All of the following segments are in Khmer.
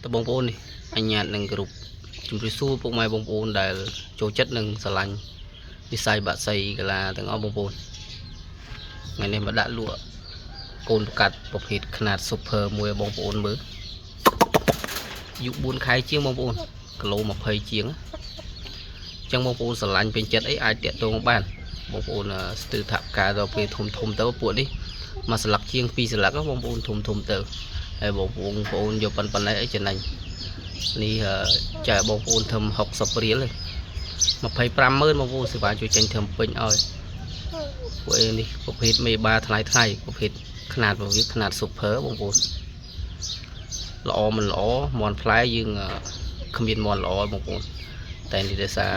តបងប្អូននេះអញ្ញាតនឹងគ្រប់ជំរាបសួរពុកម៉ែបងប្អូនដែលចូលចិត្តនិងស្រឡាញ់វិស័យបាក់សីកាឡាទាំងអស់បងប្អូនថ្ងៃនេះមកដាក់លក់កូនប្រកាត់ប្រភេទខ្នាត super មួយឲ្យបងប្អូនមើលអាយុ4ខែជាងបងប្អូនគីឡូ20ជាងអញ្ចឹងបងប្អូនស្រឡាញ់ពេញចិត្តអីអាចតាក់ទងបានបងប្អូនស្ទើរថាផ្កាដល់ពេលធំធំទៅពួកនេះមួយស្លឹកជាងពីរស្លឹកបងប្អូនធំធំទៅហើយបងប្អូនបងប្អូនយកប៉ុណ្ណេះអីចំណេញនេះចែកបងប្អូនធ្វើ60រៀលទេ25ម៉ឺនបងប្អូនសេវាជួយចេញធ្វើពេញឲ្យពួកឯនេះប្រភេទមេបាថ្លៃថ្លៃប្រភេទខ្នាតរបស់វាខ្នាត super បងប្អូនល្អមិនល្អមន់ផ្លែយើងគ្មានមន់ល្អបងប្អូនតែនេះដោយសារ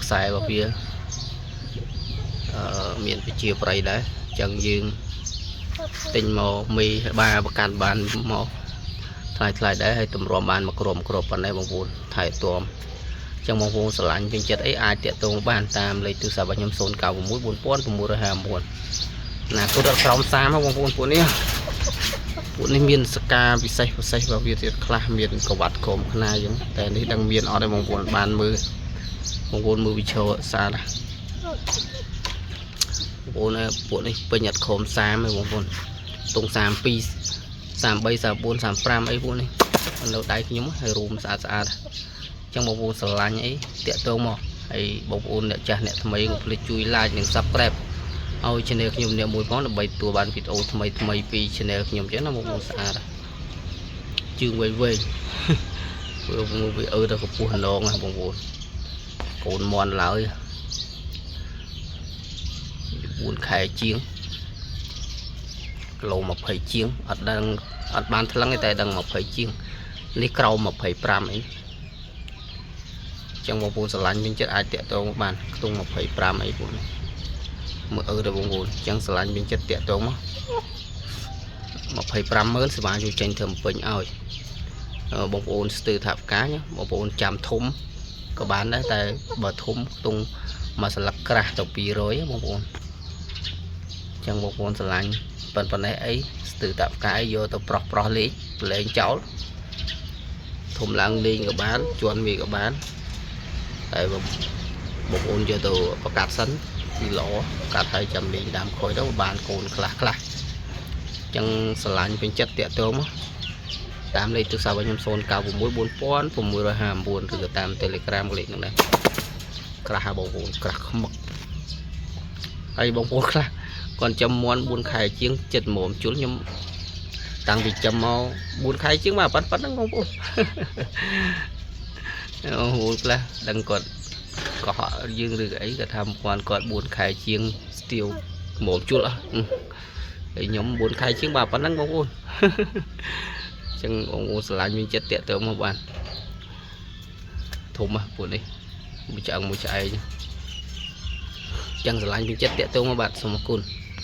ខ្សែរបស់វាមានប្រជាប្រិយដែរអញ្ចឹងយើងទិញមកមេបាប្រកាន់បានមកថ្លៃថ្លៃដែរហើយទម្រាំបានមកក្រុមគ្របប៉ុណ្ណេះបងប្អូនថែទាំចឹងបងប្អូនស្រឡាញ់ពេញចិត្តអីអាចតាក់ទងបានតាមលេខទូរស័ព្ទរបស់ខ្ញុំ096 4659ណាគុតដល់ក្រោម30បងប្អូនពួកនេះពួកនេះមានសកាពិសេសពិសេសរបស់វាទៀតខ្លះមានកវ៉ាត់ក្រមខ្នាយចឹងតែនេះដឹងមានអត់ទេបងប្អូនបានមើលបងប្អូនមើលវិឈរស្អាតណាបងប្អូនពួកនេះពេញអត់ក្រោម30ទេបងប្អូនតុង32 33 34 35អីពួកនេះនៅដៃខ្ញុំហើយរួមស្អាតស្អាតចឹងបងប្អូនស្រឡាញ់អីតាក់ទងមកហើយបងប្អូនអ្នកចាស់អ្នកថ្មីកុំភ្លេចជួយ like និង Subscribe ឲ្យ channel ខ្ញុំអ្នកមួយផងដើម្បីទទួលបានវីដេអូថ្មីថ្មីពី channel ខ្ញុំចឹងណាបងប្អូនស្អាតជើងវែងវែងវាវាអឺទៅកម្ពស់ដងណាបងប្អូនកូនមន់ឡើយ4ខែជាងគីឡូ20ជាងអត់ដឹងអត់បានថ្លឹងទេតែដឹង20ជាងនេះក្រោម25អីចឹងបងប្អូនស្រឡាញ់វិញចិត្តអាចតាក់ទងបានខ្ទង់25អីពួកនេះមើលអឺទៅបងប្អូនចឹងស្រឡាញ់វិញចិត្តតាក់ទងមក25ម៉ឺនសេវាជួយចេញធ្វើពេញឲ្យបងប្អូនស្ទើរថាផ្កាបងប្អូនចាំធំក៏បានដែរតែបើធំខ្ទង់មួយស្លឹកក្រាស់ទៅ200បងប្អូនចឹងបងប្អូនស្រឡាញ់ប៉ុណ្ណេះអីស្ទើរតាផ្កាយយកទៅប្រោះប្រោះលេងប្រឡែងចោលធំឡើងលេងក៏បានជន់វាក៏បានតែបងប្អូនយកទៅប្រកាសសិនគឺល្អកាត់ហើយចាំលេងដើមខុយទៅបានកូនខ្លះខ្លះចឹងស្រឡាញ់ពេញចិត្តតាក់ទងមកតាមលេខទូរស័ព្ទរបស់ខ្ញុំ096 4659ឬក៏តាម Telegram លេខហ្នឹងដែរក្រាស់បងប្អូនក្រាស់ខ្មឹកហើយបងប្អូនខ្លះគាត់ចាំមន់4ខែជាងចិត្តមុំជុលខ្ញុំតាំងពីចាំមក4ខែជាងមកប៉ាត់ប៉ាត់ហ្នឹងបងប្អូនអូខ្លះដឹងគាត់កុហកយើងឬអីគាត់ថាគាត់គាត់4ខែជាងស្ទាវមុំជុលអស់ហើយខ្ញុំ4ខែជាងបាទប៉ុណ្ណឹងបងប្អូនចឹងបងប្អូនស្រឡាញ់មានចិត្តតាក់ទៅមកបានធំហ៎ពួកនេះមួយឆ្អឹងមួយឆ្អែងចឹងស្រឡាញ់មានចិត្តតាក់ទងមកបាទសូមអរគុណ។